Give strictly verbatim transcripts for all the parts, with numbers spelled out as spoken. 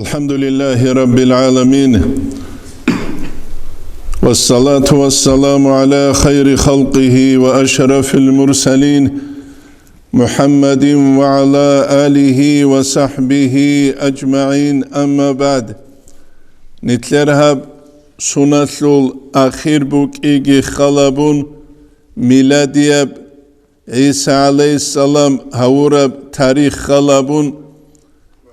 الحمد لله رب العالمين. والصلاة والسلام على خير خلقه وأشرف المرسلين محمد وعلى آله وصحبه أجمعين. أما بعد. Нилъер гьаб суналъул ахир букӀиги халабун, миладияб ГӀиса гӀалайгьиссалам гьавураб тарих халабун,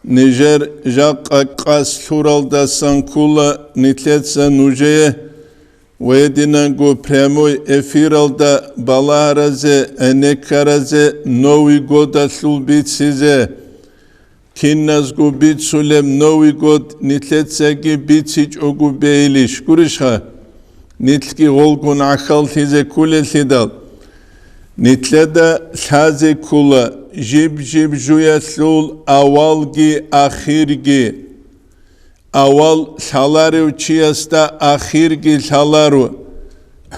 нижер жакъа къас лъуралдасан ккула нилъеца нужее ва гьединанго прямой эфиралда балагьаразе, гӀенеккаразе, Новый годалъул бицизе. Киназго бицулеб Новый год нилъецаги бицичӀого бейилищ, гурищха? Нилъги гъолгун гӀахьаллъизе кколеллъидал. Нилъеда лъазе ккола жиб-жиб жуялъул авалги ахирги. Авал лъаларев чиясда ахирги лъаларо,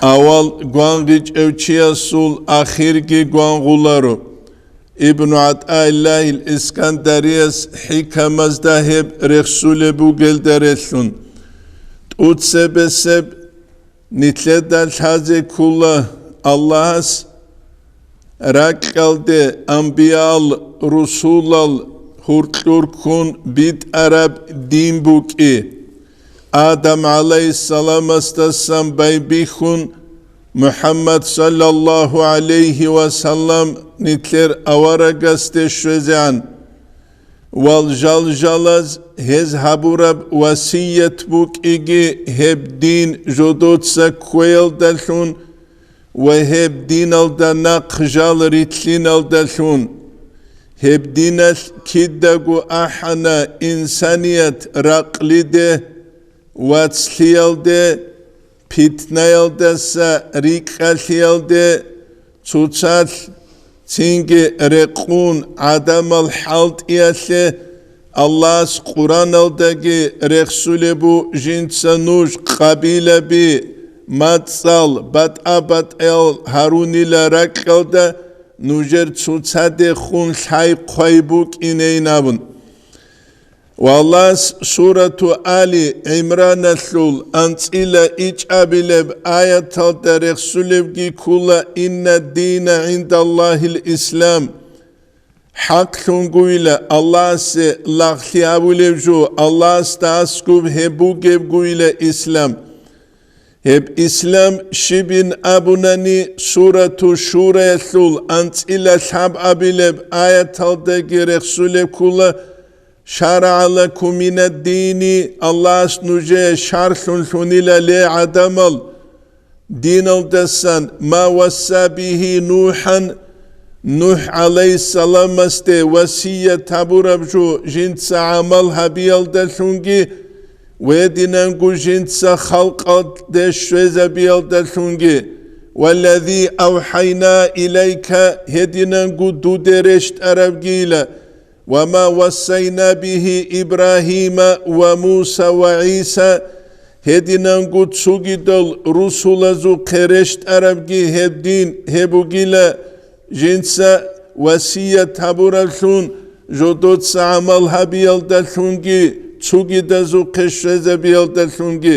авал гвангъичӀев чиясул ахирги гвангъуларо. Ибну ГӀатӀаиллагьил Искандарияс хӀикамазда гьеб рехсулеб бугелда релълъун, тӀуцебесеб нилъеда лъазе ккола Аллагьас ракьалде амбиял, русулал гьуркьур ккун битӀараб дин букӀи. Адам гӀалайгьиссаламасдасан байбихьун, МухӀаммад саллаллагьу гӀалайгьи ва саллам нилъер аварагасде щвезегӀан. Вал жал-жалаз гьез гьабураб васият букӀиги гьеб дин жодоца кквеялдалъун ва гьеб диналда нахъ жал рилълъиналдалъун. Гьеб диналъ кидаго ахӀана инсаният ракълиде, вацлъиялде, питнаялдаса рикӀкӀалъиялде, цоцалъ цинги рекъун гӀадамал хӀалтӀиялъе. Аллагьас Къураналдаги рехсулеб бу жинца нуж къабилаби, мацӀал, батӀа-батӀаял гьарунила ракьалда нужер цоцадехун лъай-хъвай букӀинейин абун. Ва Аллагьас сурату Али ГӀимраналъул анцӀила ичӀабилеб аяталда рехсулебги ккола: «Инна дина гӀиндаллагьил ислам». ХӀакълъунгуйила Аллагьасе лагълъи гьабулеб жо, Аллагьасда аскӀуб гьеб бугебгуйила ислам. Гьеб ислам щибин абунани, сурату Шураялъул анцӀила лъабабилеб аяталдаги рехсулеб ккола: «ШарагӀа лакум минад-дини», Аллагьас нужее шаргӀлъун лъунила, ле гӀадамал, диналдасан, «ма васса бигьи НухӀан», НухӀ гӀалайгьиссаламасде васият гьабураб жо жинца гӀамал гьабиялдалъунги, гьединанго жинца халкъалде щвезабиялдалъунги, «валлази авхӀайна илайка», гьединанго дуде рещтӀарабгийила, «ва ма вассайна бигьи Ибрагьима ва Муса ва ГӀиса», гьединанго цогидал русулазухъе рещтӀарабги гьеб дин, гьеб бугила жинца васият гьабураблъун, жодоца гӀамал гьабиялдалъунги, цогидазухъе щвезабиялдалъунги: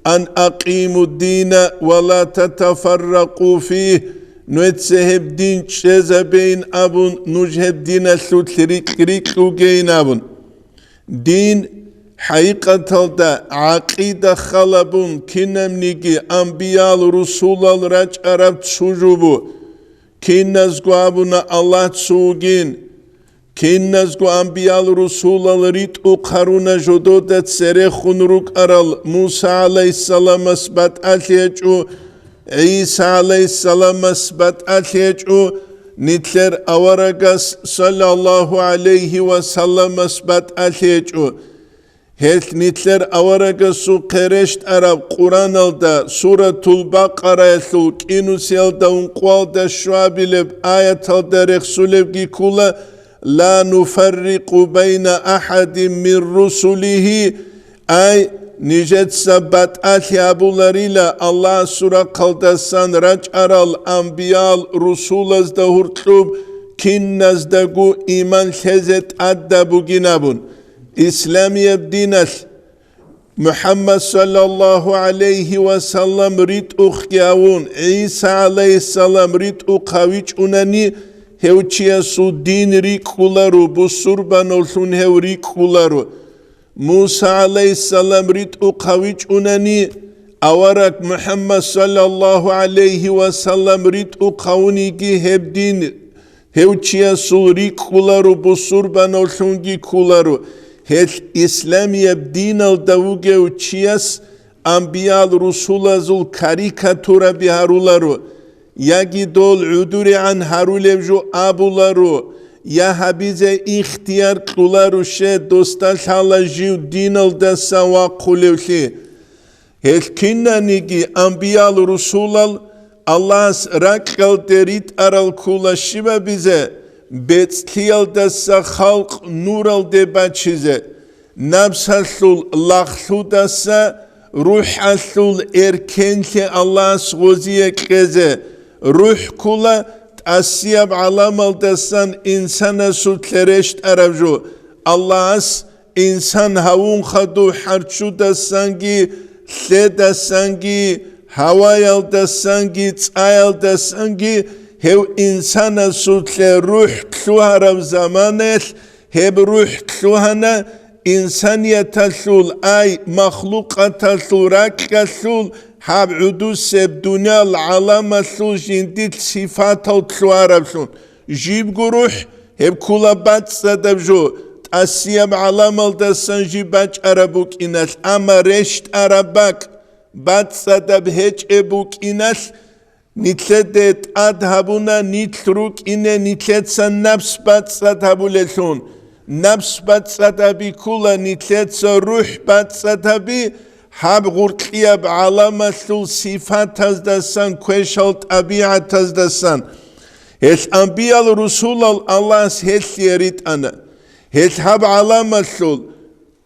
«Ан акъиму дина ва ла татафарракъу фигь», нужеца гьеб дин чӀезабейин абун, нуж гьеб диналъулъ рикь-рикьугейин абун. Дин, хӀакъикъаталда, гӀакъида халабун, кинабниги амбиял, русулал рачӀараб цо жо бу. Киназго абуна Аллагь цо вугин. Киназго амбиял, русулал ритӀухъ гьаруна жодода церехун рукӀарал Муса гӀалайгьиссаламас батӀалъи гьечӀо, ГӀиса гӀалайгьиссаламас батӀалъи гьечӀо, нилъер аварагас саллаллагьу гӀалайгьи ва салламас батӀалъи гьечӀо. Гьелъ нилъер аварагасухъе рещтӀараб Къураналда, Суратул Бакъараялъул кӀинусиялда ункъоялда щуабилеб аяталда рехсулебги ккола: «Ла нуфаррикъу байна ахӀадин мин русулигьи», ай, нижеца батӀалъи гьабуларила Аллагьасул рахъалдасан рачӀарал амбиял, русулазда гьуркьуб киназдаго иман лъезе тӀадаб бугин абун. Исламияб диналъ МухӀаммад саллаллагьу гӀалайгьи ва саллам ритӀухъги гьавун, ГӀиса гӀалайгьиссалам ритӀухъ гьавичӀунани, гьев чиясул дин рикӀкӀуларо, бусурбанавлъун гьев рикӀкӀуларо. Муса гӀалайгьиссалам ритӀухъ гьавичӀунани, авараг МухӀаммад саллаллагьу гӀалайгьи ва саллам ритӀухъ гьавуниги гьеб дин, гьев чиясул рикӀкӀуларо, бусурбанавлъунги кколаро. Гьелъ исламияб диналда вугев чияс амбиял-русулазул карикатураби гьаруларо, яги дол гӀодорегӀан гьарулеб жо абуларо, я гьабизе ихтияр кьоларо, щай досда лъала жив диналдаса вахъулевлъи. Гьел кинаниги амбиял-русулал Аллагьас ракьалде ритӀарал ккола щибабизе, бецӀлъиялдаса халкъ нуралде бачизе, напсалъул лагълъудаса рухӀалъул эркенлъи Аллагьас гъозие кьезе. РухӀ ккола тӀасияб гӀаламалдасан инсанасулъе рещтӀараб жо. Аллагьас инсан гьавун хадув хӀарччудасанги, лъедасанги, гьаваялдасанги, цӀаялдасанги гьев инсанасулъе рухӀ лъугьараб заманаялъ гьеб рухӀ лъугьана инсанияталъул, ай, махлукъаталъул ракьалъул гьаб гӀудусеб дуниял гӀаламалъул жиндилъ сифатал лъугьараблъун. Жибго рухӀ, гьеб ккола бацӀцӀадаб жо, тӀасияб гӀаламалдасан жиб бачӀараб букӀиналъ, амма рещтӀараб бакӀ, бацӀцӀадаб гьечӀеб букӀиналъ, нилъеде тӀад гьабуна нилъ рукӀине нилъеца напс бацӀцӀад гьабулелъун. Напс бацӀцӀад гьаби ккола нилъеца рухӀ бацӀцӀад гьаби, гьаб гъуркьияб гӀаламалъул сифатаздасан, квешал тӀабигӀатаздасан. Гьелъ амбиял-русулал Аллагьас гьелъие ритӀана. Гьелъ гьаб гӀаламалъул,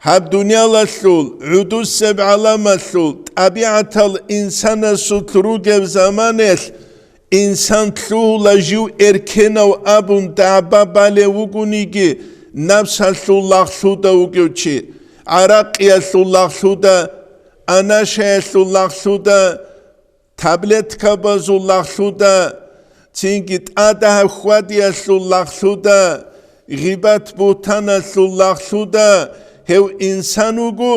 гьаб дуниялалъул, гӀудусеб гӀаламалъул тӀабигӀатал инсанасулъ ругеб заманаялъ, инсан лъугьула жив эркенав абун дагӀба балев вугониги, напсалъул лагълъуда вугев чи, гӀаракъиялъул лагълъуда, анашаялъул лагълъуда, таблеткабазул лагълъуда, цинги тӀадагьаб хьвадиялъул лагълъуда, гъибат-бугьтаналъул лагълъуда, гьев инсан вуго,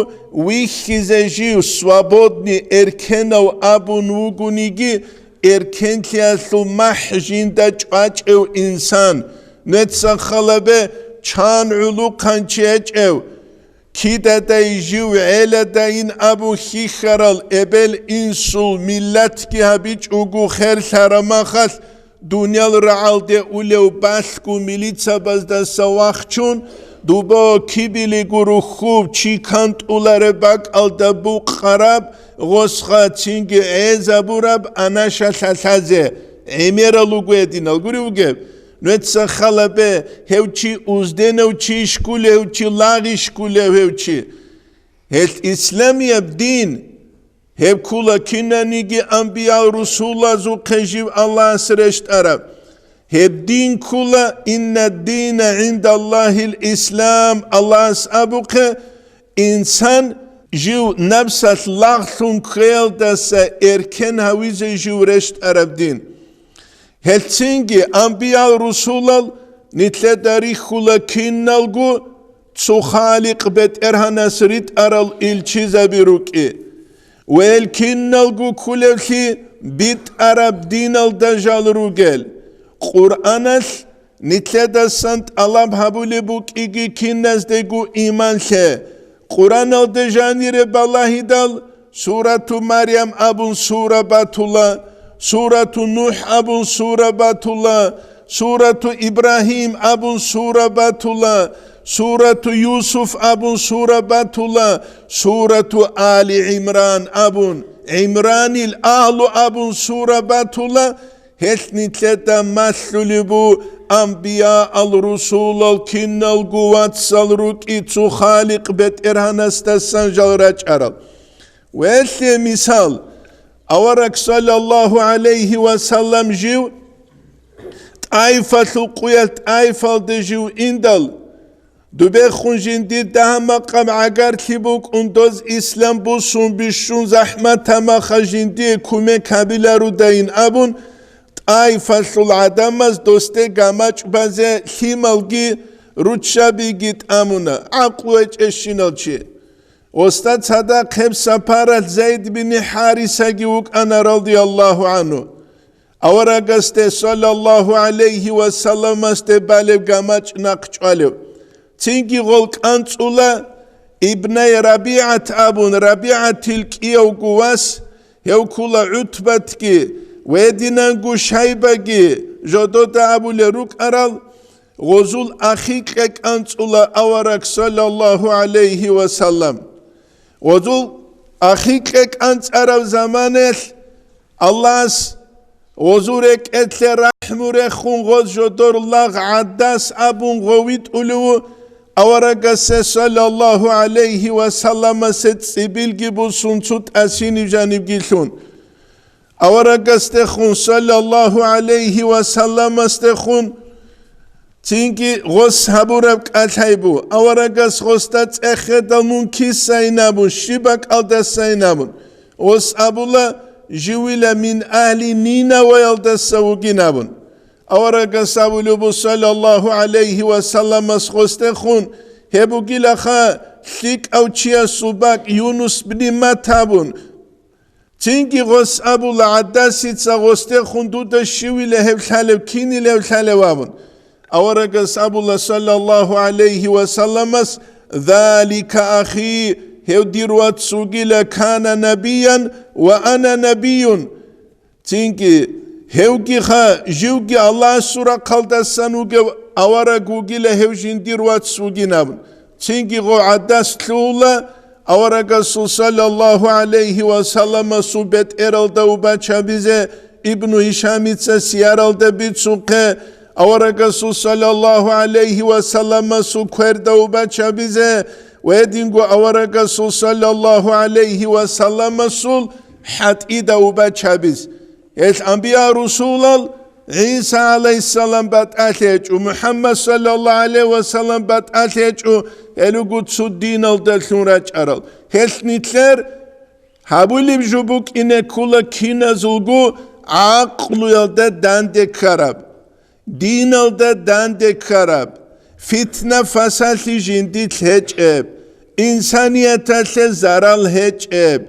вихьизе жив свободный эркенав абун вугониги, эркенлъиялъул махӀ жинда чӀвачӀев инсан. Нуца халабе чан гӀулухъанчи гьечӀев, кидадай жив гӀеладайин абу хьихьарал эбел-инсул миллатги гьабичӀого херлъараб махалъ, дуниял рагӀалде улев балъго милицабаздаса вахчун, дубо кибилиго рухьуб чи кантӀулареб бакӀалда букъараб, гъосха цинги гӀезабураб анаша лъалъазе гӀемерал руго гьединал гури вугеб. Нуца халабе, гьев чи узденав чи щкулев, гьев чи лагъи щкулев гьев чи. Гьелъ исламияб дин, гьеб ккула кинаниги амбиял-русулазухъе жив Аллагьас рещтӀараб. Гьеб дин ккула, «Инна дина гӀиндаллагьил ислам», Аллагьас абухъе, инсан жив напсалъ лагълъун ккеялдаса эркен гьавизе жив рещтӀараб дин. Гьелъцинги амбиял-русулал нилъеда рихьула киналго цо Халикъ БетӀергьанас ритӀарал илчизаби рукӀи. Ва гьел киналго кколеблъи битӀараб диналда жал ругел. Къуръаналъ нилъедасан тӀалаб гьабулеб букӀиги киназдего иман лъе. Къуръаналда жанире балагьидал, Сурату Марьям абун сура батула, Сурату НухӀ абун сура батула, Сурату Ибрагьим абун сура батула, Сурату Юсуф абун сура батула, Сурату Али ГӀимран абун, ГӀимранил агьлу абун сура батула, гьелъ нилъеда малъулеб бу амбияал-русулал киналго вацал рукӀи цо Халикъ БетӀергьанасдасан жал рачӀарал. Велъе мисал, авараг саллаллагьу гӀалайгьи ва саллам жив ТӀаифалъул къуялъ ТӀаифалде жив индал, Дубехун жиндир дагьа-макъаб гӀагарлъи букӀун, доз ислам бусун бищун захӀматаб маха жиндие кумек гьабиларудайин абун, ТӀаифалъул гӀадамаз досде гамачӀ базе лъималги руччабиги тӀамуна, гӀакълу гьечӀещинал чи. Гъосда цадахъ гьеб сапаралъ Зайд бин ХӀарисаги вукӀана, радияллагьу гӀангьу. Аварагасде, саллаллагьу гӀалайгьи ва салламасде, балеб гамачӀ нахъ чӀвалев. Цинги гъол кӀанцӀула Ибнай РабигӀат абун, РабигӀатил кӀиявго вас, гьев ккула ГӀутбатги, гьединанго Шайбаги, жодода абулел рукӀарал, гъозул ахикьа кӀанцӀула авараг, саллаллагьу гӀалайгьи ва саллам. Гъозул ахикьа кӀанцӀараб заманаялъ Аллагьас гъозул рекӀелъе рахӀму рехун, гъоз жодор лагъ гӀадас абун гъов витӀулев ву, аварагасе, саллаллагьу гӀалайгьи ва салламасе, цӀибилги бусун, цо тӀасиниб жанибги лъун. Аварагасдехун, саллаллагьу гӀалайгьи ва салламасдехун, цинги гъос гьабураб кӀалъай бу. Аварагас гъосда цӀехедал мун кисайин абун, щиб бакӀалдасайин абун, гъос абула, живила мин агьли Нинаваялдаса вугин абун. Аварагас абулеб бу, саллаллагьу гӀалайгьи ва салламас гъосдехун, гьеб бугилаха лъикӀав чиясул бакӀ Юнус бни Матта абун. Цинги гъос абула, гӀадасица гъосдехун дуда щивила гьеб лъалев, кинила гьев лъалев абун. Аварагас абула, саллаллагьу гӀалайгьи ва салламас, залика ахи, гьев дир вац вугила, кана набиян ва ана набиюн. Цинги гьевгиха, живги Аллагьасул рахъалдасан вугев авараг вугила, гьев жиндир вац вугин абун. Цинги гъо гӀадас лъугьула, аварагасул, саллаллагьу гӀалайгьи ва салламасул, бетӀералда убачабизе, Ибну Гьишамица сияралда бицунхъе, аварагасул, саллаллагьу гӀалайгьи ва салламасул, кверда убачабизе, ва гьединго аварагасул, саллаллагьу гӀалайгьи ва салламасул, хӀатӀида убачабиз. Гьел анбия-русулал ГӀиса гӀалайгьиссалам батӀалъи гьечӀо, МухӀаммад саллаллагьу гӀалайгьи ва саллам батӀалъи гьечӀо, гьел руго цо диналдалъун рачӀарал. Гьелъ нилъер гьабулеб жо букӀине ккола киназулго гӀакълуялда данде ккараб, диналда данде ккараб, фитна-фасалъи жиндилъ гьечӀеб, инсанияталъе зарал гьечӀеб,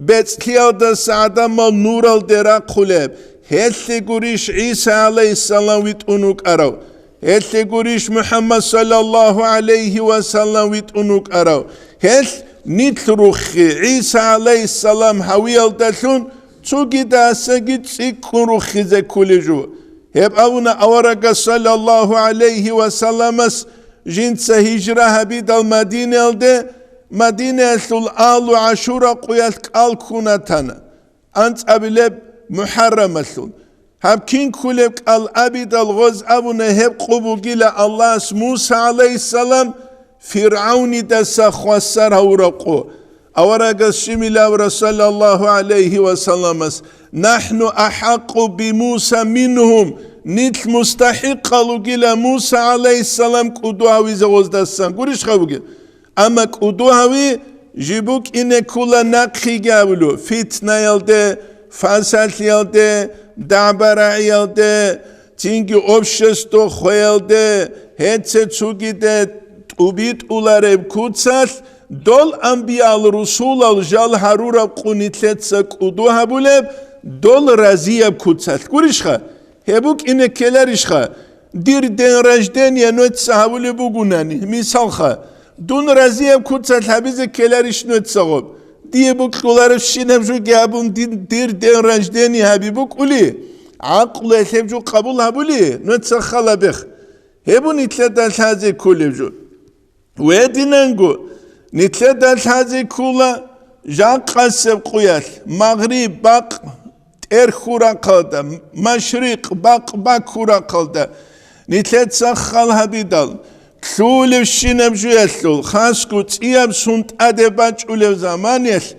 бецӀлъиялдаса гӀадамал нуралде рахъулеб, гьелъе гурищ ГӀиса гӀалайгьиссалам витӀун вукӀарав, гьелъе гурищ МухӀаммад саллаллагьу гӀалайгьи ва саллам витӀун вукӀарав, гьелъ нилъ руххи ГӀиса гӀалайгьиссалам гьавиялдалъун цогидасаги цӀикӀкӀун руххизе кколеб жо. Гьеб абуна аварагас саллаллагьу гӀалайгьи ва салламас, жинца гьижра гьабидал Мадинаялде, Мадинаялъул агьлу ГӀашура къуялъ кӀал ккун ратана, анцӀабилеб МухӀаррамалъул. Гьаб кин кколеб кӀал абидал гъоз абуна, гьеб къо бугила Аллагьас Муса гӀалайгьиссалам ФиргӀавнидаса хвасар гьавураб къо. Аварагас щибила абура, саллаллагьу гӀалайгьи ва салламас: «НахӀну ахӀакъу би Муса мингьум», нилъ мустахӀикъал ругила Муса гӀалайгьиссалам кӀуду гьавизе гъоздасан. Гурищха бугеб? Амма кӀуду гьави жиб букӀине ккола нахъеги абулев, фитнаялде, фасалъиялде, дагӀба-рагӀиялде, цинги общество хвеялде, гьеце цугиде тӀубитӀулареб куцалъ, дол анбиял-русулал жал гьарураб къо нилъеца кӀуду гьабулеб, дол разияб куцалъ. Гурищха? Гьеб букӀине ккеларищха? Дир день рождения нуца гьабулеб бугунани, мисалха, дун разияб куцалъ гьабизе ккеларищ нуца гъоб? Дие бокьуларебщинаб жуги гьабун, дин, дир день рождения гьаби букӀули, гӀакълуялъ гьеб жо къабул гьабули, нуца халабех. Гьеб нилъеда лъазе кколеб жо. Гьединанго, нилъеда лъазе ккола жакъасеб къуялъ, Магъриб бакъ тӀерхьул рахъалда, Машрикъ бакъ баккул рахъалда, нилъеца хал гьабидал, лъугьулебщинаб жуялъул, хасго цӀияб сунтӀаде бачӀулеб заманаялъ,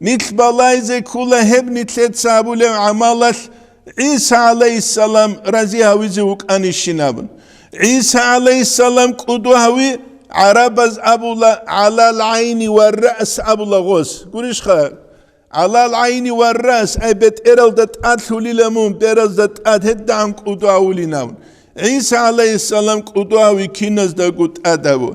нилъ балайзе ккола гьеб нилъеца гьабулеб гӀамалалъ ГӀиса гӀалайгьиссалам рази гьавизе вукӀанищин абун. ГӀиса гӀалайгьиссалам кӀуду гьави, ГӀарабаз абула, гӀалал гӀайни ва раъс абула гъос. Гурищха? ГӀалал гӀайни ва раъс, ай бетӀералда тӀад лъулила мун, беразда тӀад гьедагӀан кӀуду гьавулин абун. ГӀиса гӀалайгьиссалам кӀуду гьави киназдаго тӀад гьаву.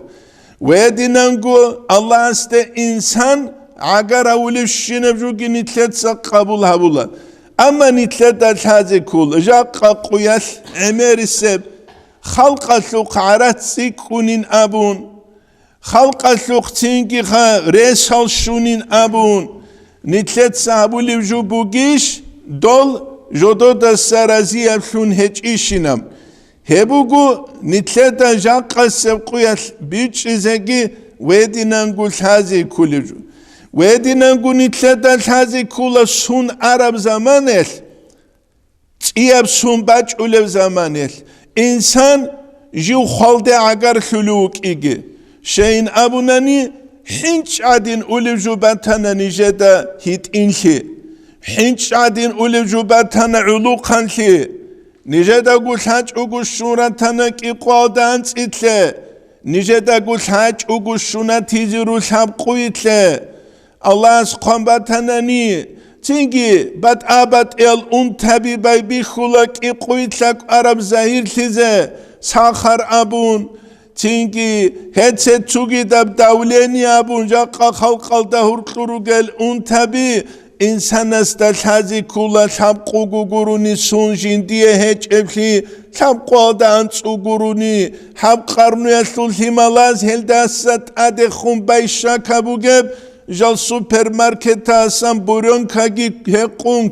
Гьединанго Аллагьасде инсан гӀагар гьавулевщинаб жуги нилъеца къабул гьавула. Амма нилъеда лъазе ккола, жакъа къуялъ гӀемерисеб халкъалъухъ гӀарац цӀикӀкӀунин абун, халкъалъухъ цинги-ха ресал щунин абун, нилъеца гьабулеб жо бугищ, дол жододаса разияблъун гьечӀищинаб? Гьеб буго, нилъеда жакъасеб къуялъ бичӀчӀизеги гьединанго лъазе кколеб жо. Гьединанго нилъеда лъазе ккола сун араб заманаялъ, цӀияб сун бачӀулеб заманаялъ, инсан жив хвалде гӀагарлъулев вукӀиги. Щайин абунани, хӀинчӀ гӀадин улеб жо батана нижеда гьитӀинлъи, хӀинчӀ гӀадин улеб жо батана гӀулухъанлъи. Нижедаго лъачӀого щун ратана кӀикъоялда анцӀилъе, нижедаго лъачӀого щунатизе ру лъабкъуйилъе. Аллагьас хъван батанани, цинги батӀа-батӀиял унтаби байбихьула кӀикъуйилъа кӀвараб загьирлъизе сахар абун, цинги гьеце цугидаб давление абун, жакъа халкъалда гьуркьур ругел унтаби инсанасда лъазе ккола лъабкъого гурони сун жиндие гьечӀеблъи, лъабкъоялда анцӀу гурони, гьаб къарнуялъул лъималаз гьелдаса тӀадехун байщака бугеб, жал супермаркетасан бурёнкаги гьекъун,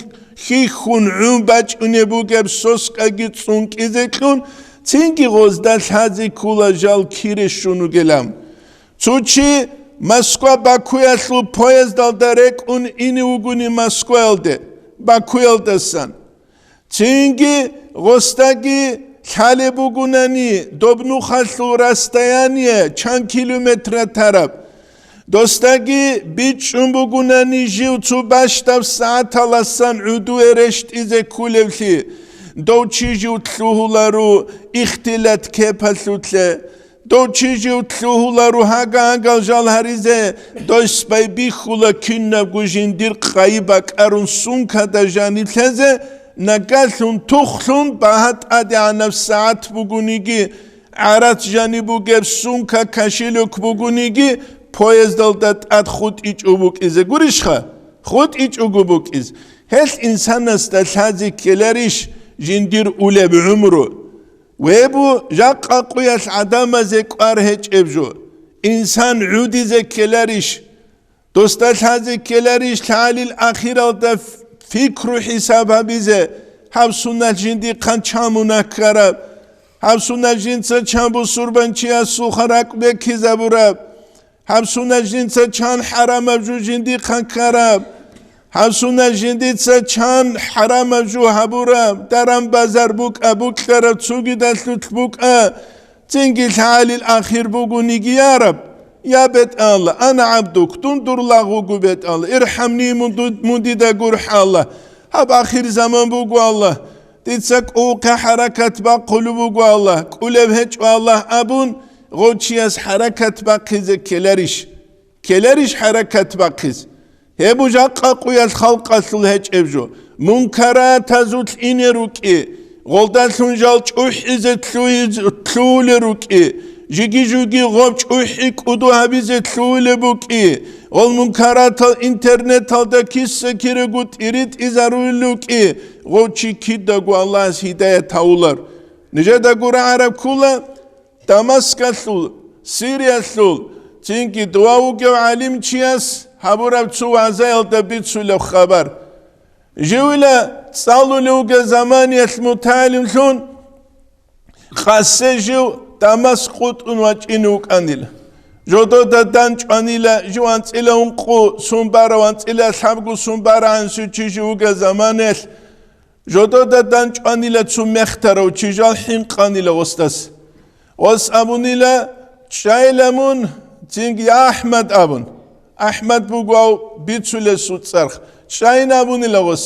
хьихьун гӀун бачӀунеб бугеб соскаги цӀункӀизе кьун, цинги гъозда лъазе ккола жал кире щун вугилан. Цо чи Москва-Бакуялъул поездалда рекӀун ине вугони Москваялде, Бакуялдасан. Цинги гъосдаги лъалеб бугунани доб нухалъул расстояние чан километра тараб. Досдаги бичӀчӀун бугунани жив цо бащдаб сагӀаталасан гӀудуе рещтӀизе кколевлъи, дов чи жив лъугьуларо ихтилат кепалъулъе. Дов чи жив лъугьула ругьага-агал жал гьаризе, дойс байбихьула кинабго жиндир къайи бакӀарун сумкада жаниб лъезе, нагалъун тухлъун багьа тӀадегӀанаб сагӀат бугониги, гӀарац жаниб бугеб сумка, кошелек бугониги, поездалда тӀад хутӀичӀо букӀизе гурищха? ХутӀичӀого букӀиз. Гьелъ инсанасда лъазе ккеларищ жиндир улеб гӀумру? Вебу, жакъа къуялъ гӀадамазе кӀвар гьечӀеб жо. Инсан гӀудизе ккеларищ? Досда лъазе ккеларищ лъалил ахиралда ф-, фикру-хӀисаб гьабизе, гьаб суналъ жиндихъан чан мунагь ккараб, гьаб суналъ жинца чан бусурбанчиясулха ракӀ бекизабураб, гьаб суналъ жинца чан хӀарамаб жо жиндихъан ккараб, гьаб суналъ жиндица чан хӀарамаб жо гьабураб, даран-базар букӀа, букьараб цогидалъулъ букӀа, цинги лъалил ахир бугониги яраб. Я БетӀалла, ана гӀабдук, дун дур лагъ вуго, БетӀалла, ирхӀамни, мун ду-, мун дида гурхӀ, Аллагь. Гьаб ахир заман буго, Аллагь. Дица кӀувухъе хӀаракат бахъулеб буго, Аллагь, кӀулеб гьечӀо, Аллагь, абун, гъов чияс хӀаракат бахъизе ккеларищ? Ккеларищ хӀаракат бахъиз? Гьеб жакъа къуялъ халкъалъул гьечӀеб жо. Мункаратазулъ ине рукӀи, гъолдалъун жал чӀухӀизе лъугьиз-, лъугьулел рукӀи, жиги-жуги гъоб чӀухӀи кӀуду гьабизе лъугьулеб букӀи, гъол мункаратал интернеталда киса-кирего тӀиритӀизарулел рукӀи, гъов чи кидаго Аллагьас гьидаят гьавулар. Нижеда гурагӀараб ккола, Дамаскалъул, Сириялъул, цинги дова вугев гӀалимчияс гьабураб цо вагӀзаялда бицулеб хабар. Живила цӀалулев вугев заманиялъ мутагӀалимлъун, къасе жив Дамаск къутӀун вачӀине вукӀанила. Жодода данчӀванила жив анцӀила ункъо сун бара, анцӀила лъабго сун бара гӀанси чи жив вугев заманиялъ. Жодода данчӀванила цо мехтарав чи, жал хӀинкъанила гъосдас. Гъос абунила, чӀайила мун, цинги, я АхӀмад абун. АхӀмад буго гьав бицулесул цӀарх. ЧӀайин абунила гъос.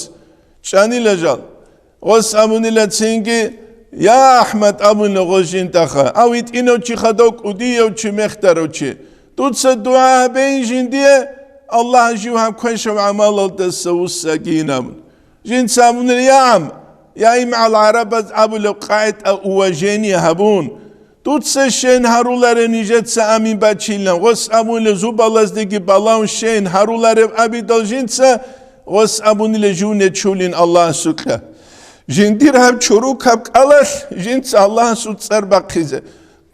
ЧӀанила жал. Гъос абунила цинги, Я АхӀмад, абуна гъо жиндаха, ав гьитӀинав чи хадав кӀудияв чи мехтарав чи, дуца дугӀа гьабейин жиндие, Аллагь жив гьаб квешав гӀамалалдаса вуссагийин абун. Жинца абунила, я гӀам, я имгӀал гӀарабаз абулеб къагӀида уважение гьабун, дуца щейин гьаруларев нижеца амин бачилан, гъос абунила зубалаздеги балагьун щейин гьаруларев абидал жинца, гъос абунила жив нечулин Аллагьасукьа. Жиндир гьаб чурукаб кӀалалъ жинца Аллагьасул цӀар бахъизе,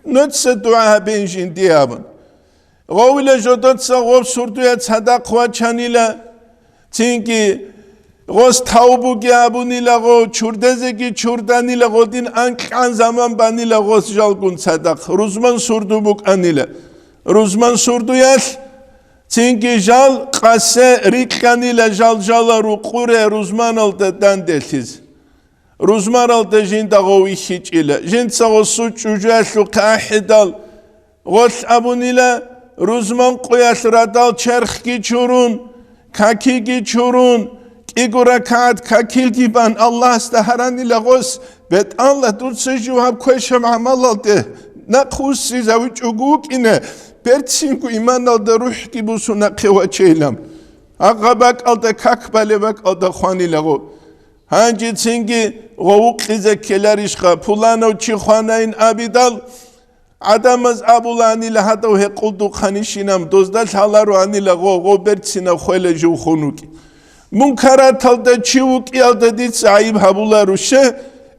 нуца дугӀа гьабейин жиндие абун. Гъовила жодоца гъоб сурдуя цадахъ вачанила, цинги гъос тавбуги абунила гъо, чурдезеги чурданила гъодин анкьан заман банила гъос жалгун цадахъ, рузман сурду букӀанила. Рузман сурдуялъ цинги жал къасе рикьанила жал-жала рукъуре рузманалда данделъиз. Рузмаралда жинда гъов вихьичӀила. Жинца гъосул чӀужуялъухъе ахӀидал, гъолъ абунила, рузман къуялъ радал черхги чурун, какиги чурун, кӀиго ракагӀат какилги бан Аллагьасда гьаранила гъос, бетӀалла дуца жив гьаб квешаб гӀамалалде нахъ вуссизавичӀого вукӀине, берцинго иманалда рухӀги бусун нахъе вачейилан. Гьагъа бакӀалда как балеб бакӀалда хванила гъо. Гьанже цинги гъовукъизе ккеларищха, пуланав чи хванайин абидал, гӀадамаз абуланила гьадав гьекъулдухъанищинаб, дозда лъалароанила гъо, гъо берцинаб хвела жив хун вукӀи. Мункараталда чи вукӀиялда дица гӀайиб гьабуларуще,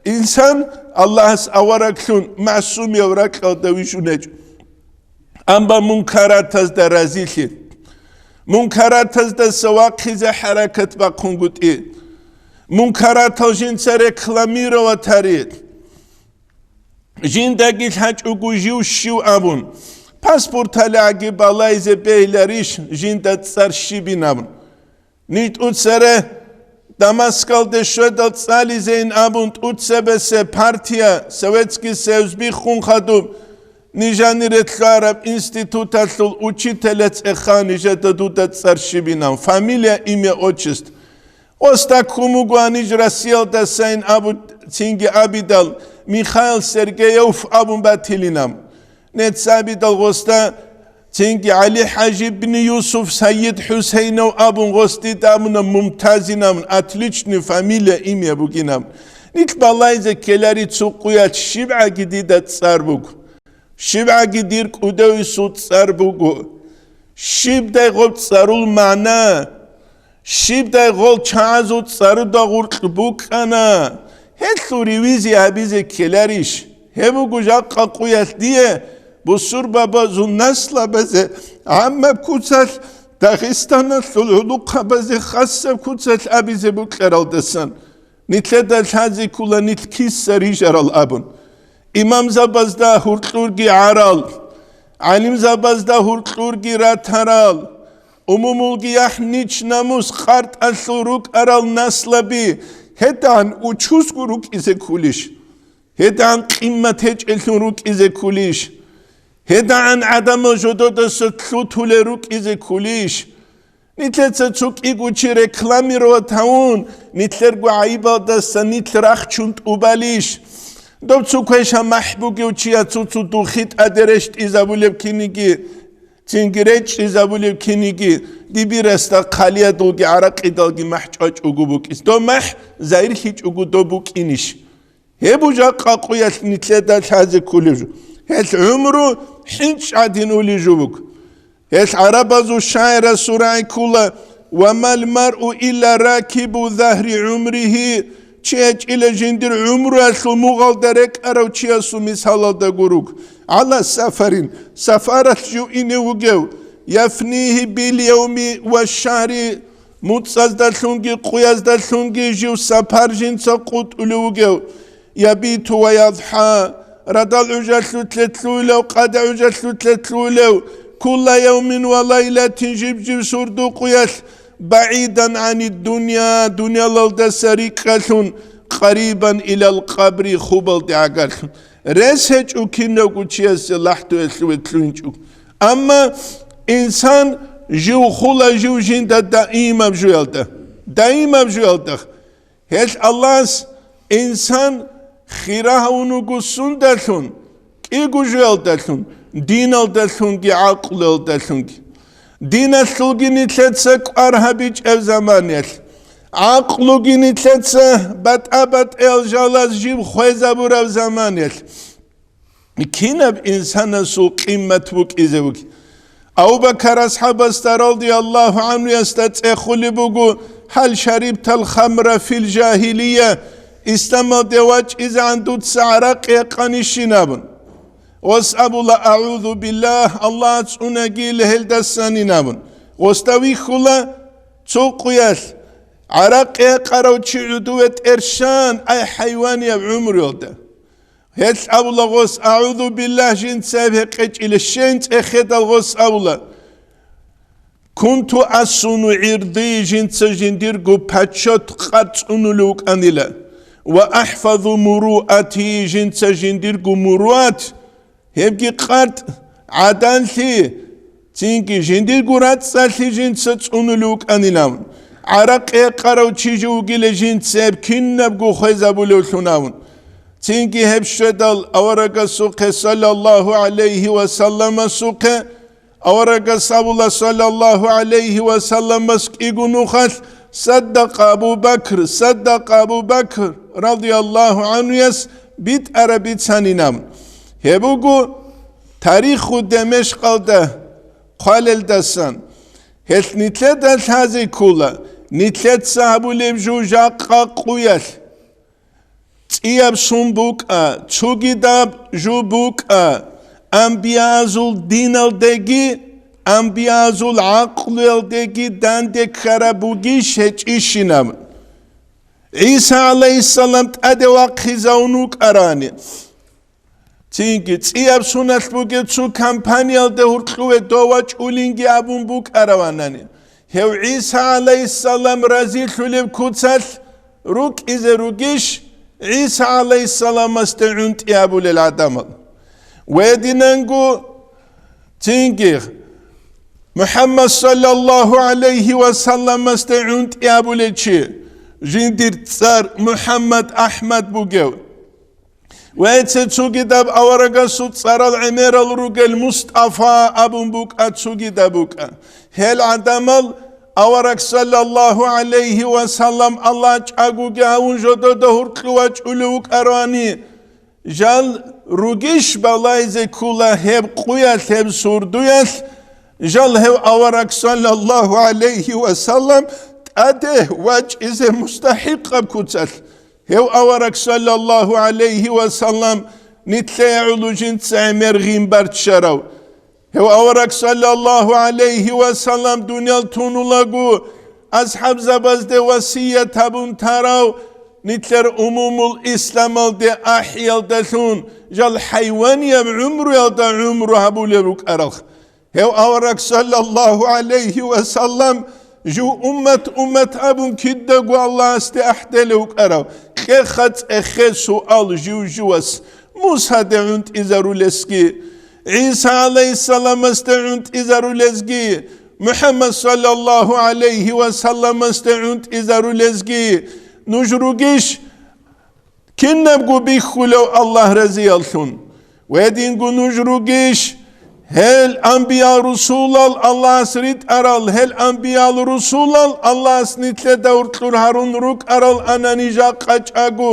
инсан Аллагьас авараглъун, масумияв ракьалда вижунечӀо. Амма мункаратазда разилъи. Мункаратаздаса вахъизе хӀаракат бахъунгутӀи. Мункаратал жинца рекламировать гьари. Жиндаги лъачӀого жив щив абун. Паспорталиги балайзе бегьиларищ жинда цӀар щибин абун. Ниж тӀуцере Дамаскалде щведал цӀализейин абун тӀуцебесе партия, Советский Союз биххун хадуб, нижани релълъараб институталъул учителец эха нижеда дуда цӀар щибинан, фамилия, имя, отчество. Оста ккун вуго ниж Россиялдасайин абу цинги абидал, Михаил Сергеев абун батилинам. Нецабидал гъосда цинги ГӀали-ХӀажи ибн Юсуф Сайид ХӀусейнов абун гъосде дамуна Мумтазинавун, отличный фамилия, имя бугинаб. Нилъ балайзе ккелари цо къуялъ щибгӀаги дида цӀар буго. ЩибгӀаги дир кӀудовисул цӀар буго. Щибдай гъоб цӀарул магӀна? Щибдай гъол чагӀазул цӀаруда гъуркь букӀана, гьелъул ревизия гьабизе ккеларищ? Гьеб буго жакъа къуялъ дие бусурбабазул наслабазе гӀаммаб куцалъ, Дагъистаналъул гӀулухъабазе хасаб куцалъ абизе букӀаралдасан, нилъеда лъазе ккола нилъ киса рижарал абун. Имамзабазда гьуркьурги гӀарал, гӀалимзабазда гьуркьурги ратарал, умумулги яхӀ нич-намус къартӀалъул рукӀарал наслаби гьедагӀан учузго рукӀизе ккулищ? ГьедагӀан къиммат гьечӀелъун рукӀизе ккулищ? ГьедагӀан гӀадамал жододаса лъутулел рукӀизе ккулищ? Нилъеца цо кӀиго чи рекламировать гьавун, нилъерго гӀайибалдаса нилъ рахчун тӀубалищ? Доб цо квеша махӀ бугев чияс цо-цо духи тӀаде рещтӀизабулеб киниги, цинги речӀчӀизабулеб киниги, дибирасда хъалиядулги гӀаракъидалги махӀ чӀвачӀого букӀис. Доб махӀ загьирлъичӀого доб букӀинищ? Гьеб жакъа къуялъ нилъеда лъазе кколеб жо. Гьелъ гӀумру хӀинчӀ гӀадин улеб жо буго. Гьелъ гӀарабазул шагӀирасул рагӀи ккола: «Ва мал маръу илла ракибу загьри гӀумригьи», чи гьечӀила жиндир гӀумруялъул мугъалда рекӀарав чиясул мисалалда гуруг. «ГӀала сафарин», сафаралъ жив ине вугев, «яфнигьи бил явми ва шагьри», муцӀаздалъунги къуяздалъунги жив сапар жинца къутӀулев вугев, «ябиту ва ядхӀа», радал гӀужалъутлъе лъугьулев, къаде гӀужалъутлъе лъугьулев, «кулла явмин ва лайлатин», жиб-жиб сурду къуялъ, «багӀидан гӀанид дунья», дунялалдаса рикӀкӀалъун, «къарибан илал къабри», хубалде гӀагарлъун. Рес гьечӀо кинавго чиясе лахӀдуялъуве лъугьинчӀого. Амма инсан жив хула жив жинда даимаб жуялда, даимаб жуялда. Гьелъ Аллагьас инсан Хира гьавун вуго сундалъун? КӀиго жоялдалъун: диналдалъунги гӀакълуялдалъунги. Диналъулги нилъеца кӀвар гьабичӀеб заманиялъ, гӀакълуги нилъеца батӀа-батӀиял жалаз жиб хвезабураб заманиялъ. Кинаб инсанасул къимат букӀизе бугеб? Абу Бакар асхӀабасда радияллагьу гӀанхуясда цӀехулеб буго: «Гьал шарибтал хамра фил жагьилия, исламалде вачӀизегӀан дуца гӀаракъи гьекъанищин?» абун. Гъос абула: «АгӀузу биллагь, Аллагь цӀунагийила гьелдасанин», абун. Гъосда вихьула цо къуялъ: «ГӀаракъи гьекъарав чи гӀодове тӀерщан, ай хӀайванияб гӀумруялда». Гьелъ абула гъос: «АгӀузу биллагь, жинца гьеб гьекъечӀила щен цӀехедал». Гъос абула: «Кунту ассуну гӀирди, жинца жиндирго паччат къарцӀунулев вукӀанила, ва ахӀфазу муруати, жинца жиндирго муруат, гьебги къартӀ, гӀаданлъи, цинги жиндирго рацӀцӀалъи жинца цӀунулев вукӀанилан. ГӀаракъи гьекъарав чи жо вугила жинца гьеб кинабго хвезабулевлъун», абун. Цинги гьеб щведал аварагасухъе, саллаллагьу гӀалайгьи ва салламасухъе, аварагас абула, саллаллагьу гӀалайгьи ва салламас кӀиго нухалъ: «Саддакъа Абу Бакр, саддакъа Абу Бакр», радияллагьу гӀанхуяс битӀараб бицанин абун. Гьеб буго тариху Демешкъалда хъвалелдасан. Гьелъ нилъеда лъазе ккола нилъеца гьабулеб жо жакъа къуялъ. ЦӀияб сун букӀа, цогидаб жо букӀа, амбиязул диналдеги, амбиязул гӀакълуялдеги данде ккараб бугищ гьечӀищинаб? ГӀиса гӀалайгьиссалам тӀаде вахъизавун вукӀарани, цинги цӀияб суналъ бугеб цо компаниялда гьуркьуве дов вачӀулинги абун букӀараванани, гьев ГӀиса гӀалайгьиссалам разилъулеб куцалъ рукӀизе ругищ ГӀиса гӀалайгьиссаламасде гӀунтӀи абулел гӀадамал? Гьединанго цинги МухӀаммад саллаллагьу гӀалайгьи ва салламасде гӀунтӀи абулев чи, жиндир цӀар МухӀаммад АхӀмад бугев, ва гьеца цогидаб аварагасул цӀарал гӀемерал ругел Мустафа абун букӀа, цогидаб букӀа. Гьел гӀадамал авараг саллаллагьу гӀалайгьи ва саллам Аллагь чӀагоги гьавун жодода гьуркьу вачӀулев вукӀароани, жал ругищ балайзе ккола гьеб къуялъ, гьеб сурдуялъ, жал гьев авараг саллаллагьу гӀалайгьи ва саллам тӀаде вачӀизе мустахӀикъаб куцалъ. Гьев авараг саллаллагьу гӀалайгьи ва саллам нилъее гӀоло жинца гӀемер гъин барччарав. Гьев авараг саллаллагьу гӀалайгьи ва саллам дуниял тунулаго, асхӀабзабазде васият гьабун тарав, нилъер умумул исламалде ахӀиялдалъун жал хӀайванияб гӀумруялда гӀумру гьабулеб рукӀарал. Гьев авараг саллаллагьу гӀалайгьи ва саллам жив уммат-уммат абун кидаго Аллагьасде ахӀделев вукӀарав, кьеха цӀехе суал жив-живас: Мусаде гӀунтӀизарулесги, ГӀиса гӀалайгьиссаламасде гӀунтӀизарулезги, МухӀаммад саллаллагьу гӀалайгьи ва салламасде гӀунтӀизарулезги нуж ругищ? Кинабго бихьулев Аллагь разияллъун, гьединго нуж ругищ? Гьел анбиял-русулал Аллагьас ритӀарал, гьел анбиял-русулал Аллагьас нилъеда уркьур гьарун рукӀарал анани жакъа чӀаго,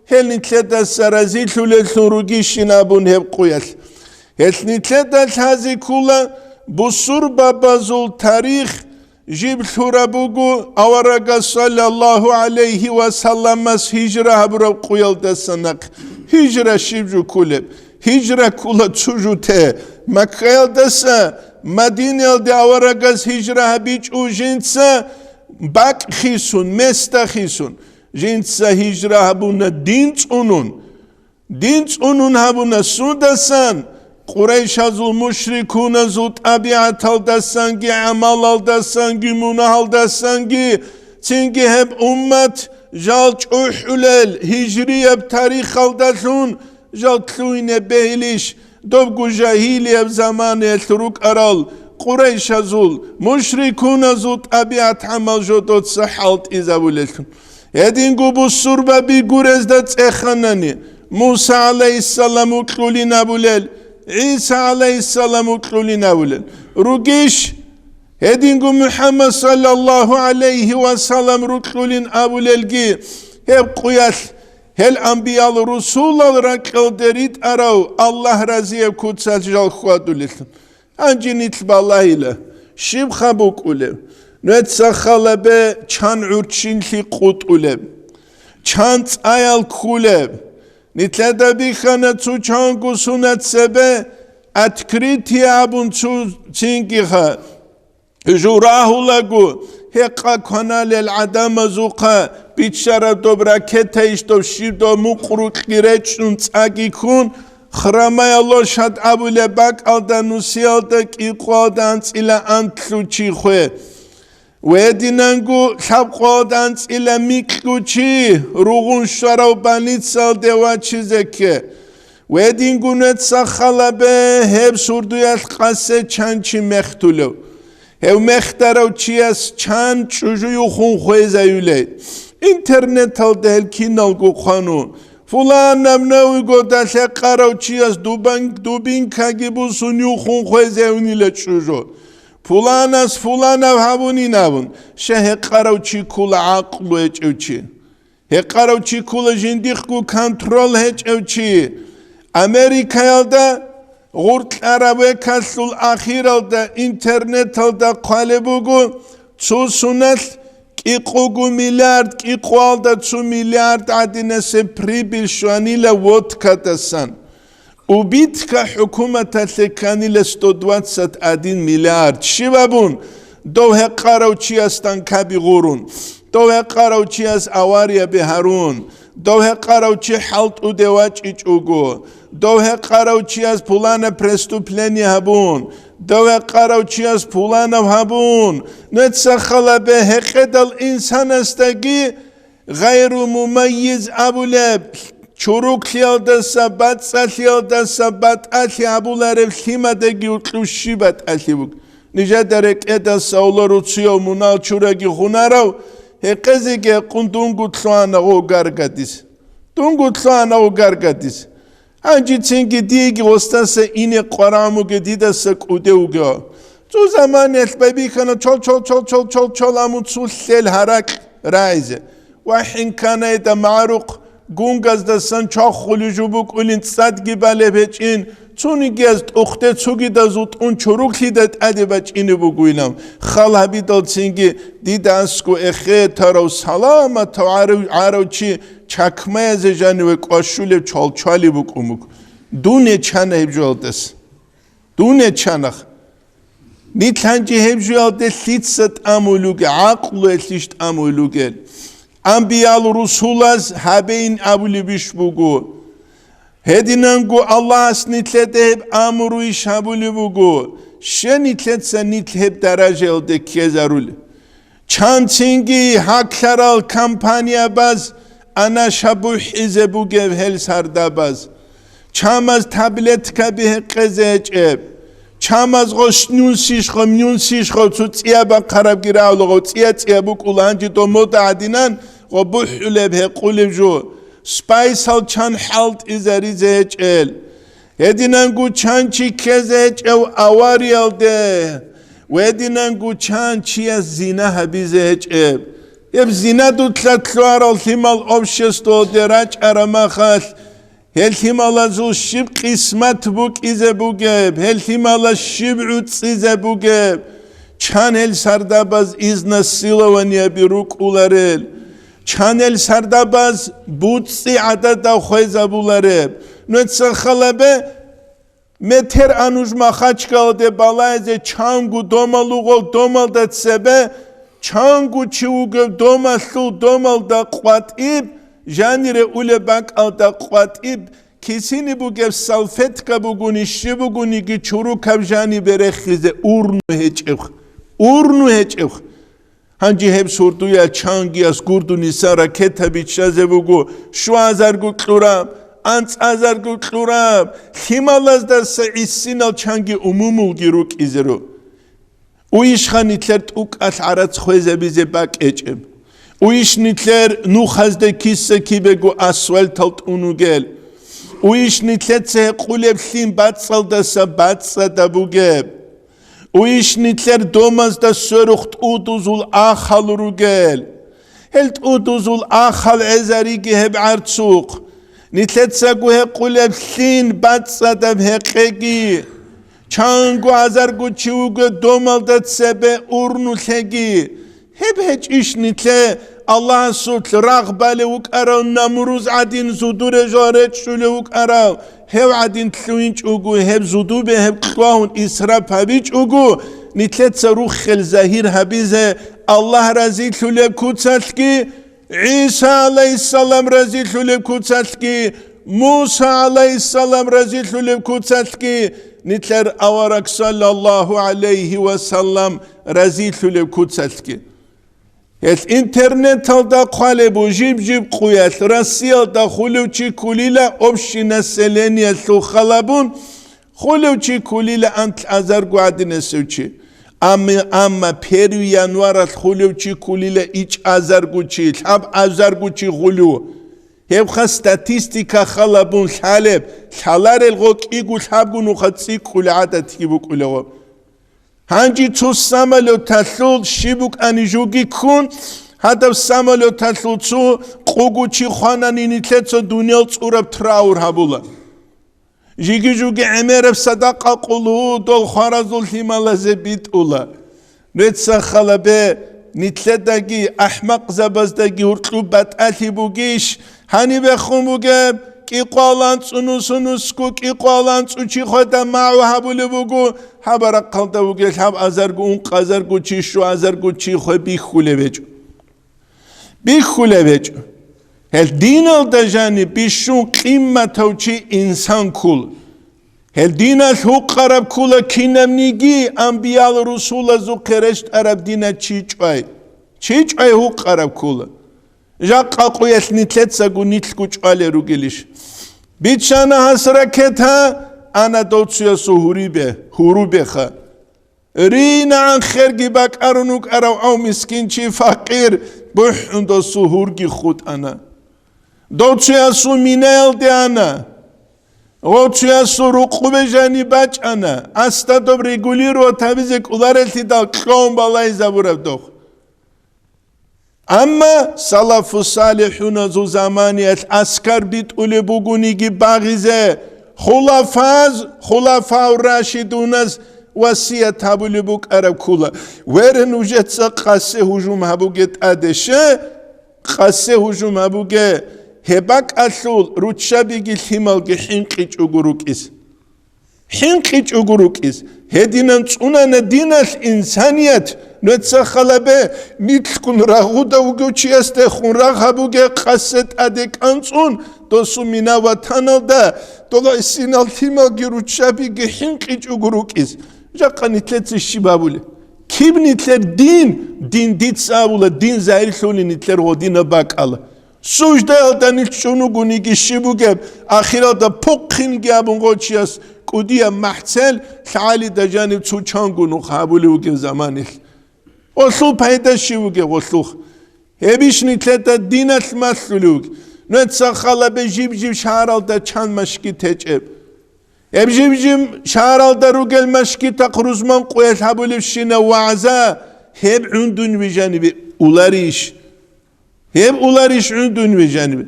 гьел нилъедаса разилъулеллъун ругищин абун гьеб къуялъ. Гьелъ нилъеда лъазе ккола бусурбабазул тарих, жиб лъураб буго аварагас саллаллагьу гӀалайгьи ва салламас гьижра гьабураб къуялдаса нахъ. Гьижра щиб жо кколеб? Гьижра ккола цо жо те. Маккаялдаса Мадинаялде аварагас гьижра гьабичӀо жинца бакӀ хисун, места хисун. Жинца гьижра гьабуна дин цӀунун. Дин цӀунун гьабуна сундасан? Къурайшазул мушрикуназул тӀабигӀаталдасанги, гӀамалалдасанги, мунагьалдасанги, цинги гьеб уммат жал чӀухӀулел гьижрияб тарихалдалъун жал лъугьине бегьилищ, добго жагьилияб заманаялъ рукӀарал къурайшазул, мушрикуназул тӀабигӀат-гӀамал жодоца хӀалтӀизабулеллъун. Гьединго бусурбаби гурезда цӀеханани, Муса гӀалайгьиссалам вукьулин абулел, ГӀиса гӀалайгьиссалам вукьулин абулел ругищ? Гьединго МухӀаммад саллаллагьу гӀалайгьи ва саллам рукьулин абулелги, гьеб къуялъ гьел анбиял-русулал ракьалде ритӀарав Аллагь разияб куцалъ жал хьвадулелъул. Гьанже нилъ балагьила, щибха букӀулеб? Нуца халабе чан гӀурччинлъи къутӀулеб, чан цӀаял ккулеб. Нилъеда бихьана цо чанго сунат цебе открытие абун цо цинги-ха. Жо рагьулаго, гьекъа кваналел гӀадамазухъа биччараб доб ракетаищ доб щиб доб мукърукьги речӀчӀун цӀаги ккун, храмаялъул шад абулеб бакӀалда нусиялда кӀикъоялда анцӀила анлъго чи хве. Гьединанго лъабкъоялда анцӀила микьго чи ругъун щварав больницаялде вачизе кке. Гьединго нуца халабе гьеб сурдуялъ къасе чан чи мехтулев. Гьев мехтарав чияс чан чӀужу юхун хвезаюлей. Интернеталда гьел киналго хъвану. Пуланаб Новый годалъ гьекъарав чияс дубан-, дубинкаги бусун юхун хвезаюнила чӀужу. Пуланас пуланав гьабунин абун, щай гьекъарав чи ккула гӀакълу гьечӀев чи. Гьекъарав чи ккула жиндихъго контрол гьечӀев чи. Америкаялда гъуркьараб векалъул ахиралда интернеталда хъвалеб буго, цо суналъ кӀикъого миллиард, кӀикъоялда цо миллиард гӀадинасеб прибыль щванила водкадасан. Убитка хӀукуматалъе кканила сто двадцать один миллиард. Щиб абун? Дов гьекъарав чияс танкаби гъурун, дов гьекъарав чияс аварияби гьарун, дов гьекъарав чи хӀалтӀуде вачӀичӀого, дов гьекъарав чияс пулана преступление гьабун, дов гьекъарав чияс пуланав гьабун. Нуца халабе гьекъедал инсанасдаги гъайру мумаййиз абулеб, чуруклъиялдаса, бацӀцӀалъиялдаса батӀалъи гьабулареб лъимадаги гьоркьов щиб батӀалъи буго. Нижеда рекӀеда савла руцуяв мунал чураги хунарав, гьекъезеги гьекъун дунго лъугьана гъо гаргадис. Дунго лъугьана гъо гаргадис. Гьанжецинги диеги гъостаса ине къварагӀун бугев, дидаса кӀудев вугев. Цо заманаялъ байбихьана чол, чол, чол, чол, чол, чол, амун цо лъел гьаракь рагӀизе. Ва хӀинканайда магӀарухъ гунгаздасан чвахулев жо букӀулин цӀадги балеб гьечӀин, цонигияз тӀухде цогидаз вутӀун чуруклъида тӀаде бачӀине бугойилан. Хал гьабидалцинги дида асго эхетарав, саламатав гӀарав, гӀарав чи чакмаязе жаниве кӀващулев чвалчвали букӀун буго. Дун ячана гьеб жоялдаса. Дун ячана. Нилъ гьанже гьеб жоялде лъица тӀамулел ругел, гӀакълуялъищ тӀамулел ругел? Анбиял-русулаз гьабейин абулебищ буго? Гьединанго Аллагьас нилъеда гьеб амруйищ гьабулеб буго? Щай нилъеца нилъ гьеб даражаялде ккезарулел? Чанцинги гьаклъарал компаниябаз анаша бухӀизе бугеб гьел сардабаз. Чамаз таблеткаби гьекъезе гьечӀеб. Чамаз гъос нюнсищ гъо, нюнсищ гъо, цо цӀия бахъарабги рагьула гъо, цӀия-цӀия букӀула гьанже дов мода гӀадинан гъо бухӀулеб гьекъулеб жо. Спайсал чан хӀалтӀизаризе гьечӀел. Гьединанго чан чи ккезе гьечӀев авариялде, гьединанго чан чияс зина гьабизе гьечӀеб. Гьеб зина дуца лъугьарал лъимал обществоялде рачӀараб махалъ, гьел лъималазул щиб къисмат букӀизе бугеб, гьел лъималаз щиб гӀуцӀизе бугеб, чан гьел сардабаз изнасилованияби рукӀуларел. Чан гьел сардабаз буцӀцӀи гӀадада хвезабулареб. Нуца халабе метер ануж Махачкаладе балайзе чанго домал угъал домалда цебе, чанго чи вугев домалъул домалда къватӀиб, жанире улеб бакӀалда къватӀиб, кисини бугеб салфетка бугони, щиб бугониги чурукаб жанибе рехизе урну гьечӀеб. Урну гьечӀеб. Гьанже гьеб сордоял чангияс гурдунисан ракета биччазе буго, щуазарго кьураб, анцӀазарго кьураб, лъималаздаса гӀисинал чанги умумулги рукӀизе ру. Уйищха нилъер тӀукӀалъ гӀарац хвезабизе бакӀ гьечӀеб? Уйищ нилъер нухазде киса-кибего асфальтал тӀун вугел? Уйищ нилъеца гьекъулеб лъим бацӀцӀалдаса бацӀцӀадаб бугеб? Уйищ нилъер домазда сверухъ тӀудузул ахал ругел? Гьел тӀудузул ахал гӀезариги гьеб гӀарцухъ. Нилъецаго гьекъулеб лъим бацӀцӀадаб гьекъеги. Чанго азарго чи вуго домалда цебе урнулъеги. Гьеб гьечӀищ нилъе Аллагьасулъ рагъ балев вукӀарав Намруз гӀадин зудуре жо речӀчӀулев вукӀарав, гьев гӀадин лъугьинчӀого, гьеб зудубе гьеб кьвагьун исраф гьабичӀого, нилъеца руххел загьир гьабизе Аллагь разилъулеб куцалъги, ГӀиса гӀалайгьиссалам разилъулеб куцалъги, Муса гӀалайгьиссалам разилъулеб куцалъги, нилъер авараг саллаллагьу гӀалайгьи ва саллам разилъулеб куцалъги. Гьелъ интернеталда хъвалеб бу жиб-жиб къуялъ Россиялда хулев чи ккулила общий населениялъул халабун, хулев чи ккулила анлъазарго гӀадинасев чи. Амма, амма первый январалъ хулев чи ккулила ичӀазарго чи, лъабазарго чи хулев. Гьебха статистика халабун лъалеб, лъаларел гъо кӀиго лъабго нуха цӀикӀкӀули гӀадатги букӀулаго. Гьанже цо самолеталъул щиб букӀани жуги ккун, гьадаб самолеталъул цо къугучи хванани нилъеца дуниял цӀураб траур гьабула. Жиги-жуги гӀемераб садакъа къулу дол хваразул лъималазе битӀула. Нуеца халабе, нилъедаги ахӀмакъзабаздаги гьуркьуб батӀалъи бугищ? Гьанибехун бугеб, кӀикъвалан цӀунусунуску кӀикъвалан цӀучи хведа магӀу гьабулеб буго, гьаб рахъалда вугел гьаб азарго, ункъазарго чи, щуазарго чи хве бихьулеб гьечӀо. Бихьулеб гьечӀо. Гьел диналда жаниб бищун къимматав чи инсан ккула. Гьел диналъ гьукъараб ккула кинабниги амбиял-русулазухъе рещтӀараб дина чи чӀвай. Чи чӀвай гьукъараб ккула. Жакъа къуялъ нилъецаго нилъго чӀвалел ругелищ? Биччана гьас ракета, ана доцуясул гьурибе, гьурубеха. РинагӀан херги бакӀарун вукӀарав гьав мискинчи факъир бухӀун досул гьурги хутӀана. Доцуясул минаялде ана. Гъоцуясул рукъубе жаниб бачӀана. Асда доб регулировать гьабизе кӀоларелъидал кьон балайзабураб дох. Амма салафу салихӀуназул заманиялъ аскар битӀулеб бугониги багъизе, хулафаз, хулафау рашидуназ васият гьабулеб букӀараб ккула: «Вере, нужеца къасе гьужум гьабуге тӀаде ще, къасе гьужум гьабуге, гьеб бакӀалъул руччабиги лъималги хӀинкъичӀого рукӀиз». ХӀинкъичӀого рукӀиз. Гьединан цӀунана диналъ инсаният, нуца халабе, микьгун рагъуда вугев чиясдехун рагъ гьабуге къасе тӀаде кӀанцӀун, досу мина ватаналда, дола гӀисинал лъималги руччабиги хӀинкъичӀого рукӀиз. Жакъа нилъеца щиб абулеб? Киб нилъер дин? Дин дица абула, дин загьирлъуни нилъер гъодинаб бакӀала. Суждаялда нилъ чӀун вугониги щиб бугеб, ахиралда пухъинги абун гъочияс кӀудияб махӀцел лъагӀалида жанив цо чанго нух гьабулев вугев заманилъ. Гъолъул пайда щиб бугеб гъолъухъ? Гьебищ нилъеда диналъ малъулев вугеб? Нуца халабе жиб-жиб шагьаралда чан машгит гьечӀеб? Гьеб жиб-жиб шагьаралда ругел машгитахъ рузман къуялъ гьабулебщинаб вагӀза гьеб гӀундун вижанибе уларищ? Гьеб уларищ гӀундун вижанибе?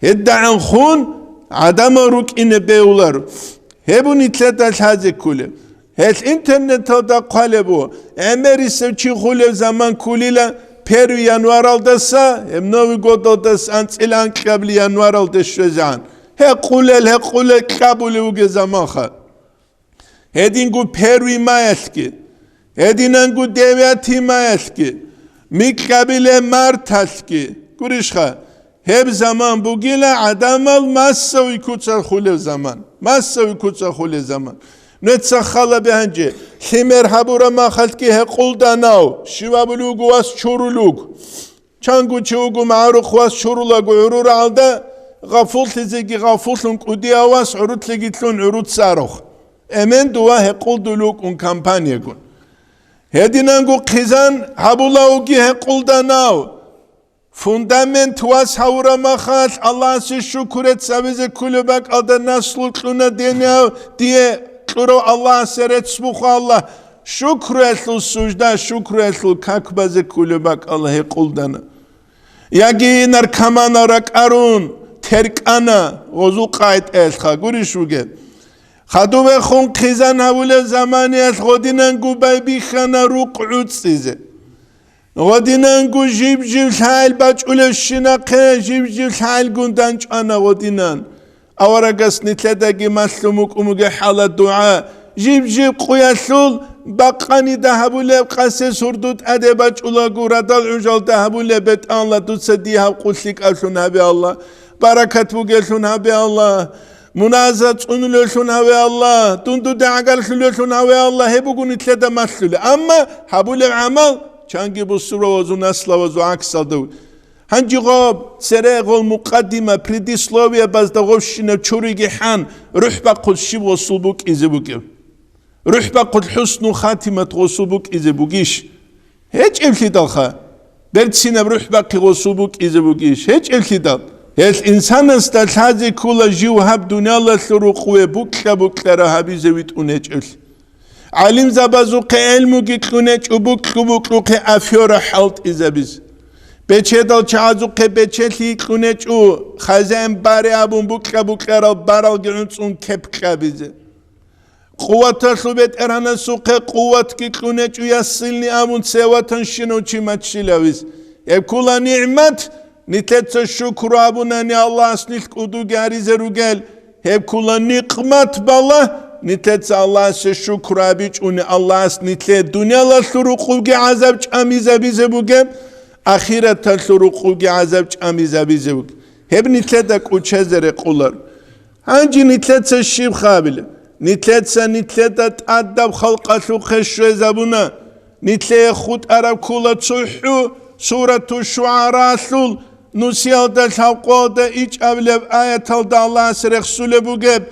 ГьедагӀанхун гӀадамал рукӀине бегьуларо. Гьеб нилъеда лъазе кколеб. Гьелъ интернеталда хъвалеб буго, гӀемерисев чи хулев заман кколила первый январалдаса, гьеб Новый годалдаса анцӀила анкьабли январалде щвезегӀан. Гьекъулел, гьекъулел кьабулев вугев заманха. Гьединго первый маялъги, гьединанго девятый маялъги, микьабиле марталъги. Гурищха, гьеб заман бугила гӀадамал массовый куцал хулев заман, массовый куцал хулев заман. Нуца халабе гьанже, лъимер гьабураб махалъги гьекъулданав, щивабулев вуго вас чурулев вуго. Чанго чи вуго магӀарухъ вас чурулаго гӀурурагӀалда, гъафуллъизеги гъафуллъун кӀудияв вас гӀурутлъиги лъун гӀуруцарухъ. Эмен дова гьекъулдулукӀун компаниягун. Гьединанго хъизан гьабулавги гьекъулданав. Фундамент вас гьавураб махалъ, Аллагьасе шукру рецц гьабизе кколеб бакӀалда наслу кьуна динияв, дие кьурав Аллагьасе рецц бухъа, Аллагь, шукруялъул сужда, шукруялъул как базе кколеб бакӀалда гьекъолдана. Яги наркоманал ракӀарун, теркӀана, гъозул къайтӀаялъха, гурищ бугеб? Хадубехун хъизан гьавулеб заманиялъ гъодинанго байбихьана рукъ гӀуцӀизе. Гъодинанго жиб-жиб лъагӀел бачӀулевщинахъе, жиб-жиб лъагӀелгун данчӀвана гъодинан. Аварагас нилъедаги малъун букӀун бугеб хӀалат дугӀа, жиб-жиб къуялъул бакъанида гьабулеб, къасес гьурду тӀаде бачӀулаго радал гӀужалда гьабулеб, БетӀалла, дуца дие гьаб къулъ лъикӀаблъун гьабе, Аллагь, баракат бугеблъун гьабе, Аллагь, муназа цӀунулевлъун гьаве, Аллагь, дун дуда гӀагарлъулевлъун гьаве, Аллагь, гьеб буго нилъеда малъулеб. Амма гьабулеб гӀамал чанги бусурбабазул наслабазул гӀаксалда вуго. Гьанже гъоб церегъул мукъаддима, предисловиябазда гъобщинаб чуриги хӀан, рухӀ бахъулъ щиб гъосул букӀизе бугеб? РухӀ бахъулъ хӀусну хатимат гъосул букӀизе бугищ? ГьечӀеблъидалха. Берцинаб рухӀ бахъи гъосул букӀизе бугищ? ГьечӀеблъидал. Гьелъ инсанасда лъазе ккола жив гьаб дуниялалъул рукъуве букьа-букьара гьабизе витӀун гьечӀеблъи. ГӀалимзабазухъе гӀелмуги кьунечӀо букьу-букьухъе афера хӀалтӀизабизе. Бечедал чагӀазухъе бечелъи кьунечӀо, хазяин баре абун букьа-букьарал баралги гӀуцӀун кеп кьабизе. Къуваталъул бетӀергьанасухъе къуватги кьунечӀо, яссилни абун цеватанщинав чи маччилавиз. Гьеб ккула нигӀмат, нилъеца шукру абунани Аллагьас нилъ кӀудуги гьаризе ругел, гьеб ккула никъмат, балагь, нилъеца Аллагьасе шукру абичӀони Аллагьас нилъее дуниялалъул рукъубги гӀазаб чӀамизабизе бугеб, ахираталъул рукъубги гӀазаб чӀамизабизе бугеб. Гьеб нилъеда кӀучезе рекъолар. Гьанже нилъеца щиб хабила? Нилъеца нилъеда тӀадаб халкъалъухъе щвезабуна. Нилъее хутӀараб ккула цохӀо Сурату ШугӀараалъул нусиялда лъабкъоялда ичӀабилеб аяталда Аллагьас рехсулеб бугеб,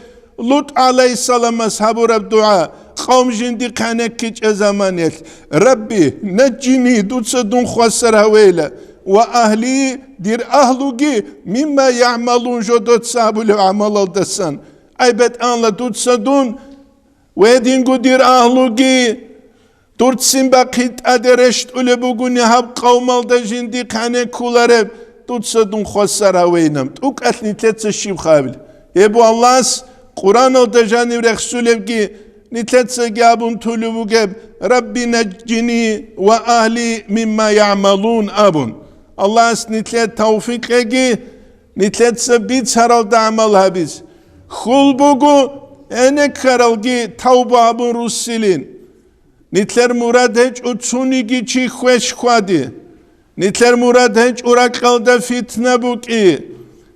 ЛутӀ гӀалайгьиссаламас гьабураб дугӀа, къавм жиндихъ гӀенеккичӀеб заманиялъ: «Рабби, наджжини, дуца дун хвасар гьавейла, ва агьли, дир агьлуги, мимма ягӀмалун, жодоца гьабулеб гӀамалалдасан». Ай, БетӀалла, дуца дун ва гьединго дир агьлуги дур ццин бахъи тӀаде рещтӀулеб бугони гьаб къавмалда жиндихъ гӀенеккулареб, дуца дун хвасар гьавейилан. ТӀукӀалъ нилъеца щиб хабила? Гьеб Аллагьас Къуръаналда жанив рехсулебги, нилъецаги абун тулеб бугеб: «Рабби, наджжини ва агьли мимма ягӀмалун», – абун. Аллагьас нилъее тавфикъ кьеги, нилъеца бицаралда гӀамал гьабиз. Хьул буго, гӀенеккаралги тавба гьабун руссилин. Нилъер мурад гьечӀо цониги чи хвеш хьвади. Нилъер мурад гьечӀо ракьалда фитна букӀи.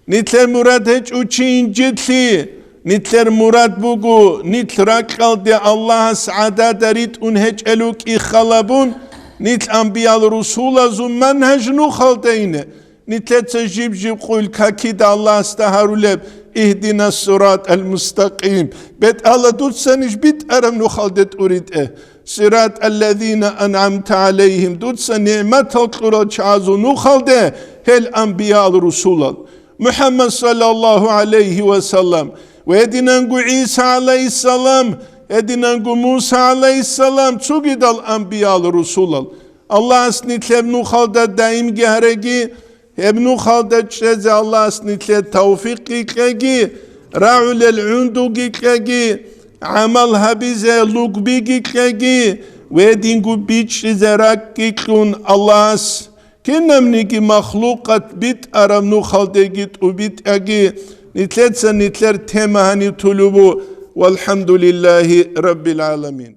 Нилъер мурад гьечӀо чи инжитлъи. Нилъер мурад буго, нилъ ракьалде Аллагьас гӀадада ритӀун гьечӀел рукӀи халабун, нилъ анбиял-русулазул манхӀаж нухалда ине. Нилъеца жиб-жиб къуйл какида Аллагьасда гьарулеб: «Игьдинас сиратал мустакъим». БетӀала, дуца ниж битӀараб нухалде тӀуритӀе. «Сиратал лазина ан'амта гӀалайгьим», дуца нигӀматал кьурал чагӀазул нухалде, гьел анбиял-русулал. МухӀаммад саллаллагьу гӀалайгьи ва саллам, ва гьединанго ГӀиса гӀалайгьиссалам, гьединанго Муса гӀалайгьиссалам, цогидал анбиял-русулал. Аллагьас нилъер нухалда даимги гьареги, гьеб нухалда чӀезе Аллагьас нилъее тавфикъги кьеги, рагӀулел гӀундуги кьеги, гӀамал гьабизе лугбиги кьеги, ва гьединго бичӀчӀизе ракӀги кьун Аллагьас кинабниги махлукъат битӀараб нухалдеги тӀубитӀаги. Нилъеца нилъер тема гьанив тулеб бу. ВалхӀамдулиллагьи раббил гӀаламин.